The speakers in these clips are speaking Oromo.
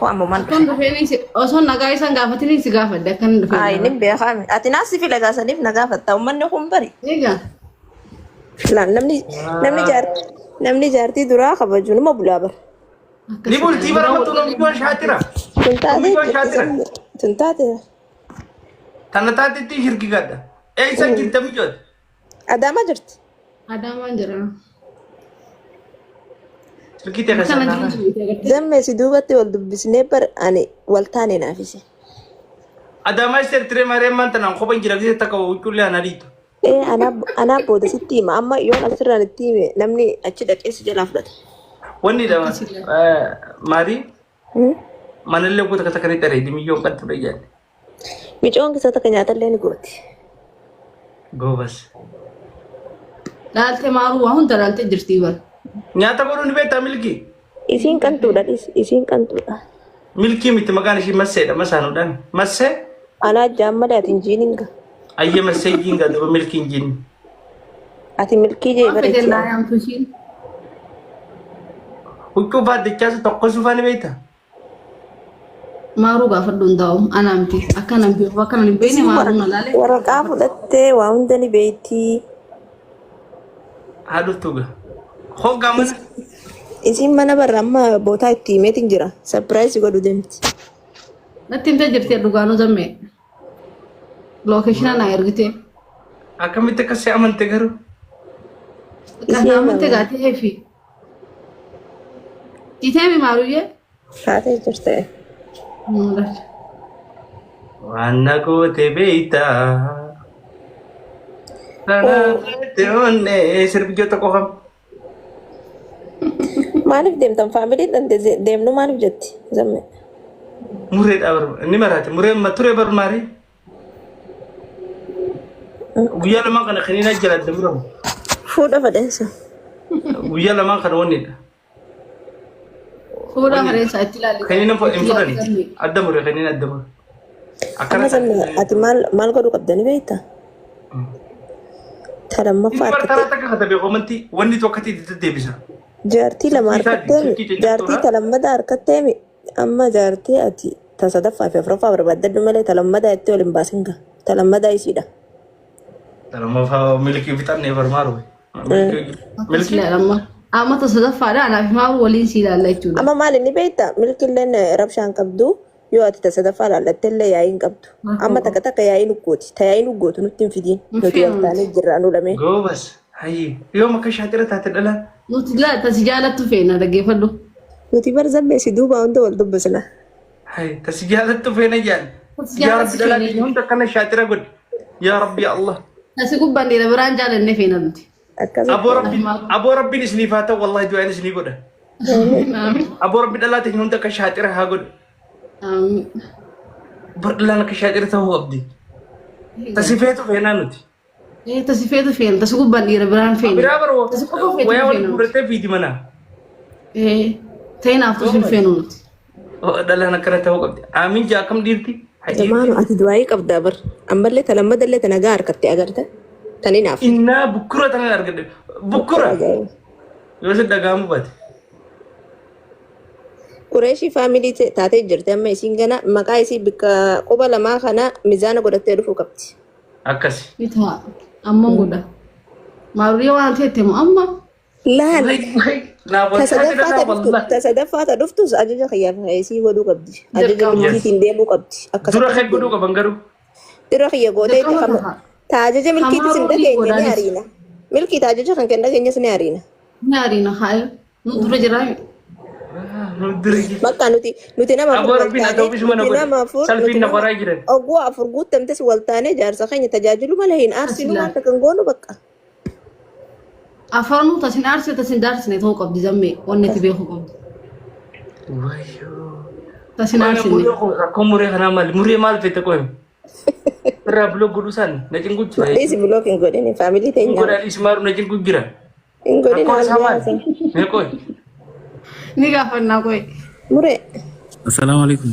beeku ammumaan Akkan dhufe. dhufeen osoo nagaa isaan gaafatanii si gaafadhe akkan dhufeen. Ayi nin beekaame. Ati naas si fila gaasaniif na gaafatta. Uummanni kun bari. Egaa Laal namni namni jaar namni jaartii duraa kabaju numa bulaa bara. Ni bultii bara matu namni shaatira. Tun taate Namni shaatira. tun taate Tana taatetti shirki gadda. Eessa jirta mijooti? Adaamaa jirti. Adaamaan jira. Shirkii ta'e Akkana keessaa jirutu beekte agartee. Zammee si duubatti wal dubbisnee bar ani wal taane naafise. Adaamaa isa tiree maree maanta naan kophan jira gisee takka huccuullee ana dhiitu. Ee anaa booda sitti hima amma yoon asirraan itti hime namni achi dhaqee si jalaa fudhata. Wanni dha maarii manallee goota takka ni taree dimiyyoon kan ture jaalle. Micoon keessa takka nyaatallee ni gooti. Goobas. Laaltee maaruu waa hunda laaltee jirti bara. Nyaata godhuu ni beektaa milkii? Isiin qantuudha dhis isiin qantuudha. Milkii miti maqaan ishii masseedha masaanuudhaan. Massee? Anaa jaan malee ati hin jiininga. Ayyee massee jiingaa duba milkii hin jiinni. Ati milkii jee Waan fedhe bareechi. naa yaamtu ishiin. Huccuu faaddichaa tokko sufaa ni beektaa? Maaruu gaafadhu hundaa'u anaa miti akkana hin beeku akkana hin beekne Isiin maaruu na laale. waraqaa fudhattee waa hunda ni beekti. Haa dhuftu gaa. Hoggaa mana. Isiin mana barra amma bootaa itti himeetiin jira. Sapiraayizii godhu deemti. Natti himtee jirti dhugaanuu zammee. Lookeeshina naa ergite. Akkamitti akkas si amante garuu? Kan amante gaatee heefi. Iteemi maaruyyee. Taatee jirte. Waan na goote beektaa. Kanaaf onnee sirbijoo tokko kam. Maaliif deemtan faamiliin dhante deemnu maaliif jetti zamme. Mureedha bar inni maraate muree ma ture bar maarii. Guyyaa lamaan kana kiniina jala adda muramu. Fuudha fadhensa. Guyyaa lamaan kana wannidha. Fuula hareensaa itti ilaalli. Kiniina hin fudhani. Adda mure kiniina adda mure. Amma Akkana zamme ati maal maal godhuu qabda ni beektaa? Ta lammaffaa Inni bar taraa harkattee takka katabee komantii wanni tokko akkatti itti deddeebisa. jaartii lama Silkii isaati, harkatteemi silkii jaartii caccabtuudha. ta lammataa harkatteemi amma jaartii ati ta sadaffaa fi afuraffaa barbaaddadhu malee ta lammataa itti ol hin baasin gaa ta lammataa isiidha. Lammaffaa milkii fixannee barmaaru. Akkas ilaala amma. Amma ta sadaffaadha anaaf maaruu waliin si ilaalla jechuudha. Amma maal inni beektaa milkiilleen rabshaan qabdu yoo ati ta sadaffaa laallatte illee yaa'ii hin qabdu. Amma takka takka yaa'ii nuggooti. Ta yaa'ii nuggootu nutti hin fidiin. Nuti wal taanee jirra nu lameen. Goobas. Hayyi. Yoom akka shaatira taate dhalaan. Nuti laa tasi jaalattu feena dhaggeeffadhu. Nuti bar zammee si duuba hunda wal dubbisna. Hayyi. Tasi jaalattu feena jaan. Tasi Yaa Rabbi jaalattu dhalaa feena. keenya hunda akkana shaatira godhi. Yaa Rabbi yaa Allah. Tasi gubbaan dhiira biraan jaalanne feena nuti. Akkasitti. Aboo Rabbiin aboo Rabbiin isiniif haa ta'u wallahi du'aan isinii godha. Amiin. Aboo Rabbi dhalaa teenya hunda akka shaatira haa godhu. Amiin. Bar dhalaan akka shaatira ta'uu qabdi. Tasi feetu feenaa nuti. Eh, tasi feetu feena. Tasi gubbaan dhiira biraan feena. Biraa baroo Tasi qofa feetu wayaa wal feena nuti. guurrattee fiidi manaa. Eh, ta'inaaf tusin feenu nuti. Oh, Dhalaan akkana ta'uu qabdi. Aamin jaa akkam dhiirti? Haa dhiirti. Jamaanu ati du'aayii qabdaa bar. Ammallee ta lammadallee ta nagaa harkatte agarte. Tan hinaaf. Innaa bukkura tanan argadhe. Bukkura. Ajaa'iba. Yoo si dhaga'amu baate. Qureeshii faamilii taatee jirti amma isiin gana maqaa isii bikka quba lamaa kana mizaana godhattee dhufuu qabdi. Akkasi. Ni ta'a. Amma godha. Maaruyyee waan ta'etti moo amma Laal Naa ta waltaa sadaffaa jedhanaa ta dhuftu wallahi. ta sadaffaa ta dhuftus ajaja kiyyaaf isii godhuu qabdi. Ajaja Dirqama. milkiitiin deemuu qabdi. Akkas Dura akkasi kee godhuu deemu. qaban garuu. Dura kiyya gootee itti dirqama kama ta'a. ta ajaja milkiitis hin Hamaaruu ni dhageenye ni godhaanis. ariina. Milkii ta ajaja kan kenna dhageenyes ni ariina. Ni ariina haa nu dura jiraa. Nu dura jira. Bakka nuti nuti nama afur Aboo wal Rabbiin haa taanee ta'u bisuma na nuti godhe. nama afur nuti Salphiin na nama qoraa jiran. oguu afur guuttamtes wal taanee jaarsa keenya tajaajilu malee hin aarsinu Asila. waan takka hin goonu bakka. Afaanuu tasin aarsine tasin daarsine ta'uu qabdi zammee wanni itti beekuu qabdi. Wayyoo. Tasin aarsine. Muree koo rakkoo muree kanaa maali? Muree maal fete qoy? Irraa block godhuu isaan na cinqu jira. Dhiisi block hin godhini faamilii Hin teenya. godhaan ismaaru na cinqu jira. Hin godhin Rakkoon isaa haala maali? Mee qoy. Ni gaafannaa qoy. Muree. Assalaamu alaikum.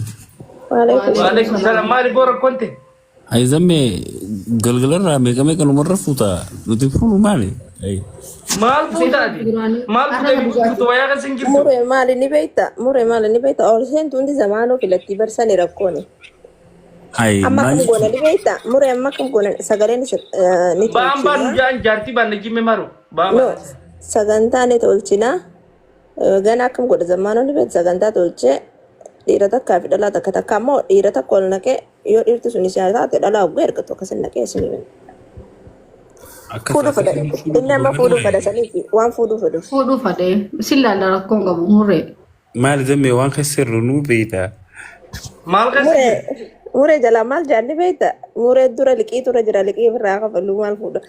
Waalaikum Waalaikum salaam. Maali boo rakkoon ta'e? Ay zamme galgalarraa meeqa meeqa numarra fuuta nuti fuunu maali? Maal fuuta ati? Maal fuuta jirtu wayaa keessa hin jirtu. Muree maali ni beekta? Muree maali ni beekta? Ol seentu hundi zamaanuu filattii barsani rakkooni. Hai Amma maal akkam goona ni beekta? Muree amma akkam goona sagaleen ni Ba'aan baan tolchina. jaan jaartii baan jimme maru. Ba'aan No, baan. sagantaa ni tolchina. Gana akkam godha zamaanuu ni beekta sagantaa tolchee dhiira takkaa fi dhalaa takka takka ammoo dhiira takka ol naqee yoo dhiirti sun isaa taate dhalaa hoggee ergatu akkasin naqee isin hime. Akka Fuudhuu fedha. taate Inni amma fuudhuu fedha saniifi waan fuudhuu fedhuuf. Fuudhuu fadhee sin laalla rakkoon qabu murree. Maal zammee waan keessa jirru nuu beektaa? Maal keessa Muree jirtu? muree jalaa maal jaanni beekta? Muree dura liqii tura jira liqii irraa kafaluu maal fuudha?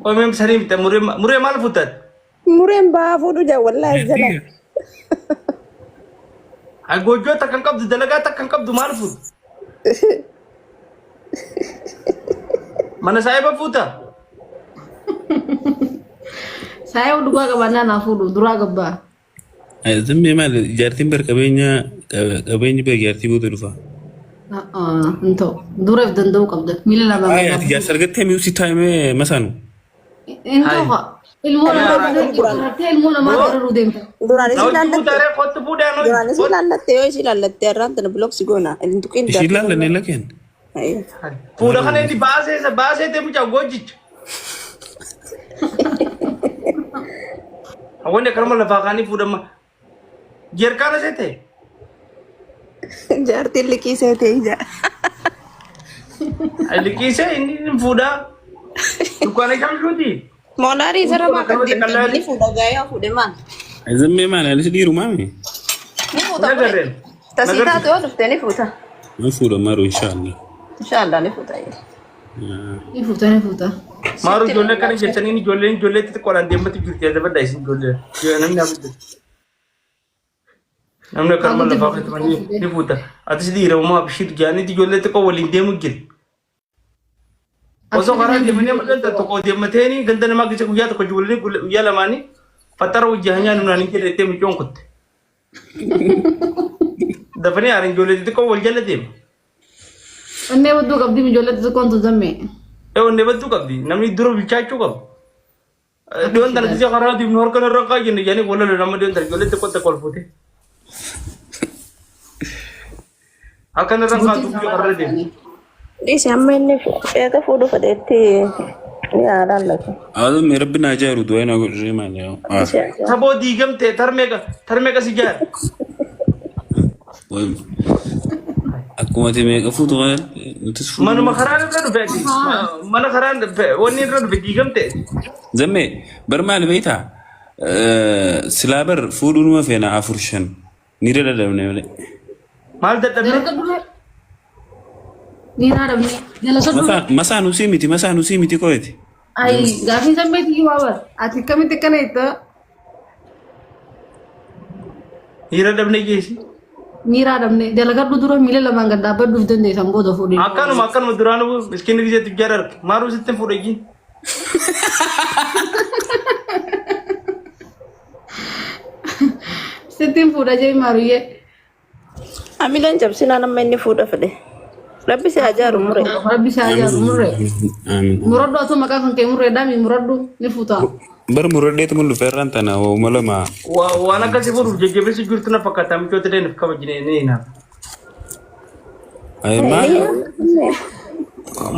Qomeem sanii miti muree muree maal fuutan? Mureen ba'aa fuudhu jaa wallaahi jala. Goojjoo takka hin qabdu dalagaa takka hin qabdu maal fuutu? Mana saayiba fuuta? Saayee dhugaa qabaannaa naa fuudhu duraa gabbaa. Zammee maal jaartiin bar qabeenya qabeenyi bar jaartii booda dhufa. Hin ta'u duraaf danda'uu qabda miila lamaan Ay ati jaarsa argattee mi'uusi taa'imee masaanu. Hin ta'u haa. Ilmoo namaa garartee ilmoo namaa gararuu deemta. Duraan Na isii hojii laallatte. fuutaaree kottu fuudhaan Duraan hojii. isii laallatte yoo isii laallatte har'aan tana bilooksi goona. Hin tuqin Ishii laallanne lakeen. Fuudha kana inni baasee isa baasee deemu jaa gojicha. Wanni akkanuma lafaa kaanii fuudhama. Jeerkaana see ta'e. Jaartiin liqii seetee ija. Liqiisee inni hin fuudhaa. Dukkaana shamshuuti. Moolaarii isa ramaa kan Akkanumatti deemte qal'aadhi. ni fuudha gaayaa fuudhe maal? Zammee maal anis dhiiru maami? Ni fuuta muree. Nagarreen. Tasii taate yoo dhufte ni fuuta. Nan fuudha maru inshaallah. Inshaallah ni fuuta. Ni fuuta ni fuuta. Maaru ijoollee akkana jettaniin ijoolleen ijoollee xixiqqoodhaan deematti jirti adda isin ijoollee. Namni abidda. Namni akkanuma lafaa keessatti ni fuuta. Atis dhiira uumaa abshir jaanitti ijoollee xiqqoo waliin deemu jira. Osoo karaa deemanii amma ganda tokko deemmateeni ganda namaa keessa guyyaa tokko ijoolleen guyyaa lamaanii faxara hojii hanyaa nunaan hin jedhe ittee micoon kutte. Dafanii haara ijoollee xixiqqoo wal jala deema. Onnee badduu qabdi ijoollee xixiqqoon tun zammee. Ee onnee badduu qabdi namni dura bilchaachuu qaba. Dhiyoon tana gisee karaa deemnu harka narra kaa jenne jedhanii wal lolan amma dhiyoon tana ijoollee xiqqoo xiqqoo ol fuute. Harka narra kaa dubbii karra deemu. Dhiisi amma inni eega fuudhuu fedheetti ni haalaallatu. Zammee rabbi naa jaaru du'aa naa godhee maal yaa. Saboo diigamte tarmee qasi jaar. Akkuma ati meeqa fuutu kana nutis fuudhu. Manuma karaan irra dhufe ati. Mana karaan wanni irra dhufe diigamte. Zammee bar maal beektaa? Silaa bar fuudhuu numa feena afur shan ni dadhabne malee. Maal dadhabne? Dalaga dure. Ni raadamne. Dalaga dure. Masaa nusii miti masaa nusii miti qo'eeti. Ay gaafiin zammeetii waa bar. Ati akkamitti akkana jettaa? Dhiira dhabne geessi. Ni raadamne. Dalagadhu dura miila lamaan gad dhaabbadhuuf dandeessan booda fuudhee. Akkanuma akkanuma duraanuu miskiinni gisee tujjaar arge. Maaruu sitti hin fuudhe jiin. Sittiin fuudha jee maaruyyee. Amileen cabsinaan amma inni fuudha fedhe. Rabbi si haa jaaru muree. Rabbi si haa jaaru murree. Amiin. Muradhu atoo maqaa kan kee murreedhaa mi muradhu ni fuuta. Bar muradheetu mun dhufee irraan tana waa'uma lama. Waan akkasii fuudhuuf jajjabeessu jirtu na fakkaata michoota illee nuuf kabajne ni hinaaf. Ay maal?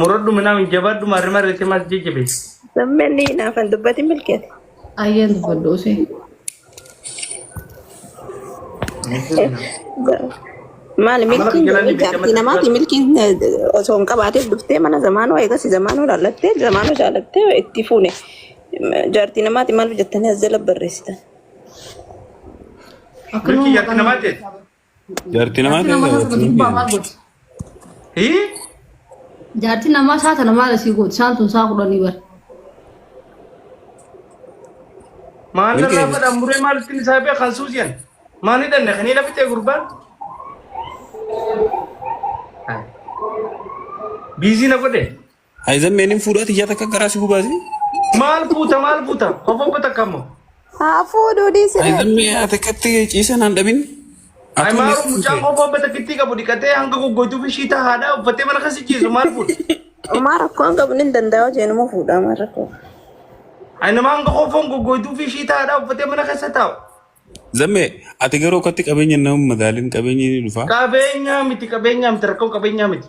Muradhu minaa jabaadhu maarri maarri maas jajjabeessu. Zammeen ni hinaafan dubbatin milkeeti. Ayyeen dubbadhu osee. Maali Amala milkiin biyya laanii jaartii namaati milkiin osoo hin qabaatin dhuftee mana zamaanoo eegas zamaanoo laallattee zamaanoo jaalattee itti fuune. Jaartii namaati maal jettanii as jala barreessitan? Akkanuma Milkii jaartii namaa ta'e. Jaartii namaa Jaartii namaa ta'e. saata gubbaa maal gooti? Hii? Jaartii namaa saata namaa asii gooti. Isaan tun saa kudhanii bara. Maal Milkii- irraa fadhaan muree maal ittiin isaa beekan suusiyan? Maal hidhanne kan hidha fixee gurbaan? Biizii na godhe. Ay zammeen hin fuudhaa xiyyaa takka garaa si gubaasi. Maal fuuta maal fuuta? Kofoon takka ammoo. Haa fuudhuu Ay dhiisee. zammee ati akkatti ciisa naan dhabin. Ay Atuu maaru meeqa mucaan fuute? qofaa batakittii qabu dhiqatee hanga goggootuuf ishii tahaadha uffatee mana keessa ciisu maal fuudha? Maa rakkoo hin qabu ni danda'a hojii fuudha maa rakkoo. Ay nama hanga qofoon goggootuuf ishii tahaadha uffatee mana keessa taa'u. Zammee ati garuu akkatti qabeenya nama madaalin qabeenyi ni dhufa. Qabeenyaa miti qabeenyaa miti rakkoon qabeenyaa miti.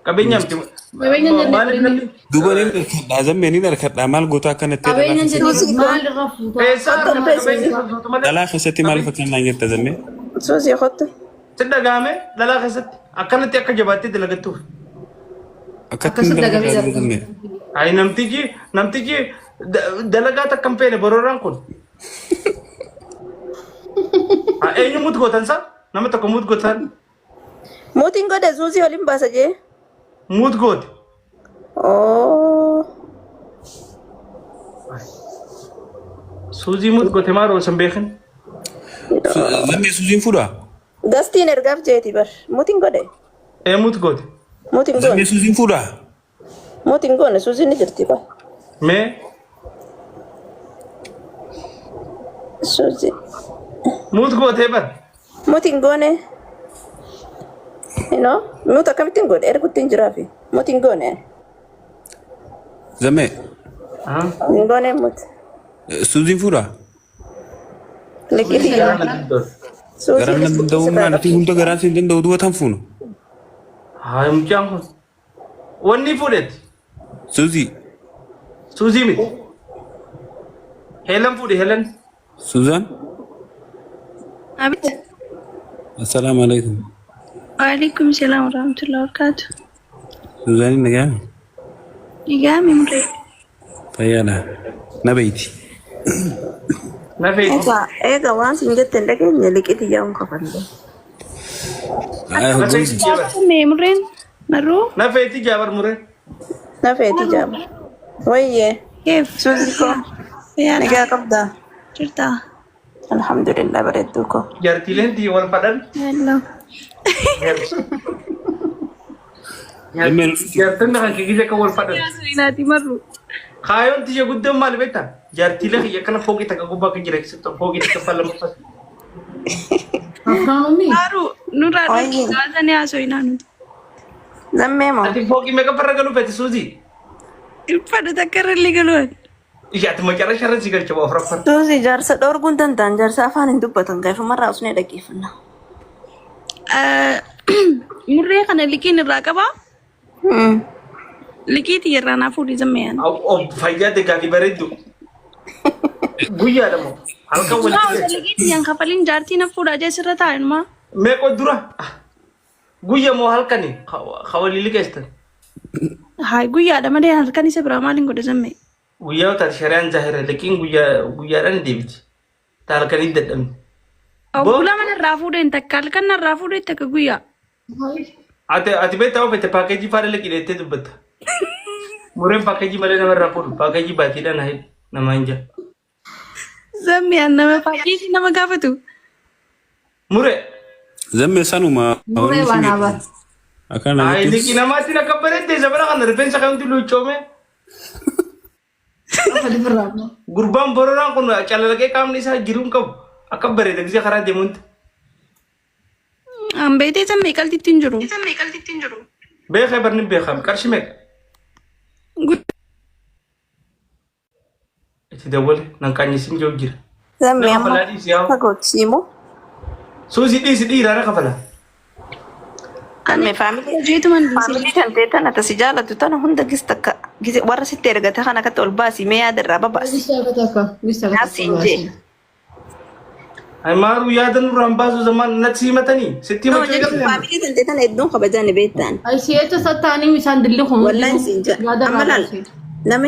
Qabeenyaa miti. Qabeenya hin jenne Maaliif namni Duuba ni harkadhaa zammee ni harkadhaa maal goota akkanatti dhalaa Qabeenya hin keessatti jenne maal irra fuutaa? eessaa Kottu argama dhufee qabeenya Suuzii. sosotu malee? dhalaa keessatti maal fakkeenyaan jirta zammee? Suuzii kottu. Si dhagahame dhalaa keessatti akkanatti akka jabaattee dalagattuuf. Akkatti Akkasitti dalagaa dagamee dalagaa zammee. Ay namtichi namtichi dalagaa takka hin feene borooraan kun. Eenyu mut gootan sa? Nama tokko mut gootan. Mootiin godhe Suuzii waliin baasa jee. Mut goote. Oo. Suuzii mut goote maal osoo hin beekin? Zammee suuziin fuudhaa? Gastiin ergaaf jeeti bar. Mootiin godhe. Ee mut goote. Mootiin Zammee goone. suuziin fuudhaa? Mootiin goone Suuziin ni jirti ba. Mee Suuzii. mut gootee bar. Mootiin goone. Inoo nuti akkamittiin godhe ergutti hin jiraafi. Mootiin goone. Zammee Hin goone muti. suuziin fuudhaa? Liqii Suuzii Garaan nan danda'u maal hunda garaan siin danda'u duuba tan fuunu. Haa mucaan kun. Wanni fuudhetti. Suuzii. Suuzii miti. Heelan fuudhe Heelan. Suuzaan. Abit. Assalaamu alaikum. Waalaikum salam warahmatullahi wabarakatuh. Suuzaaniin nagaa Egaa mimree. fayyaadha. Na beeyti. Na feeti. Egaa egaa waan siin jette hin dhageenye liqii yaa'uun kafalle. Ay Na hoggansi. feeti jaabar. Mimreen marruu Na feeti jaabar muree. Na feeti jaaba. Wayyee. keef Suuzii koo. fayyaadha Nagaa qabdaa. jirta. Alhamdulillah bareedduu koo. Jaartiileen tiyya wal fadhan. Hello. Zammee nuti. Jaartonni kan kiyya akka wal fadhan. Naati marruu. Kaayoon tiyya guddoon maal beektaa? Jaartiilee kiyya akkana fooqii takka gubbaa akka jira keessattuu fooqii takka faa lammaffaa. Afraanummi. Haru nurraa Wayyee. dhaqee haasoo nuti. Zammee moo? Ati fooqii meeqa farra galuu feeti Suuzii? Fadhu takka irra illee galuun. Ishee ati macarra sharra si galcha afuraffar. Suuzii jaarsa dhoorguun danda'an jaarsa afaan hin dubbatan gaafamarraa osnee dhaggeeffanna. Murree kana liqiin irraa qabaa? Liqii xiyya naa fuudhii zammeeyaan. Fayyaa deeggaa fi bareeddu. Guyyaadha moo? Halkan walitti. Liqii xiyyaan kafaliin jaartii na fuudhaa jee sirra taa'e maa. Meeqoo dura? Guyya moo halkani? Ka walii liqeestan. Haa guyyaadha malee halkan isa biraa maaliin godhe zammee? Guyyaa taate shari'aan zaahira liqiin guyyaa guyyaadhaan deebiti. Ta halkanii dadhabne. Oggula mana irraa fuudheen takka halkan irraa fuudheen takka guyyaa. Ati beektaa oofete paakeejii faana liqii dheettee dubbatta. Mureen paakeejii malee namarraa fuudhu paakeejii baatiidhaan haa hidhu namaa hin jira. Zammee nama paakeejii nama gaafatu. Muree. Zammee sanuma. Muree waan haabaa. Akkana Ay jechuun. liqii namaatiin akka bareedde zabana kana rifeensa kamtu luucoome. Afaan Gurbaan bororaan kun calalaqee qaamni isaa jiruu hin qabu. Akka bareeda gisee karaa deemuunti. An beetee zammee qaltitti hin jiru. Beekee barni beekam qarshii meeqa? Itti dawwale nan qaanyisin jiru jira. Zammee Nama amma kafalaa dhiisi yaa. fagootti siimu. Suusii dhiisi dhiiraa na kafala. Zammee faamilii. Hojiituman dhiisee. Faamilii kan ta'e tana tasi jaalatu tana hunda gis takka gise warra sitti ergate kana akkatti ol baasi mee yaada irraa babaasi. Gisa takka gisa takka. Naasiin jee. Ay maaruu yaada nurraan baasu zaman natti himatanii sitti No himachuu jechuun eegalle. faamilii kan ta'e tana hedduun kabajaan ni beektan. Ay si'echa sattaanii isaan dilli kun. Wallahi siin jedha. Yaada Amma irraa laal baasee. nama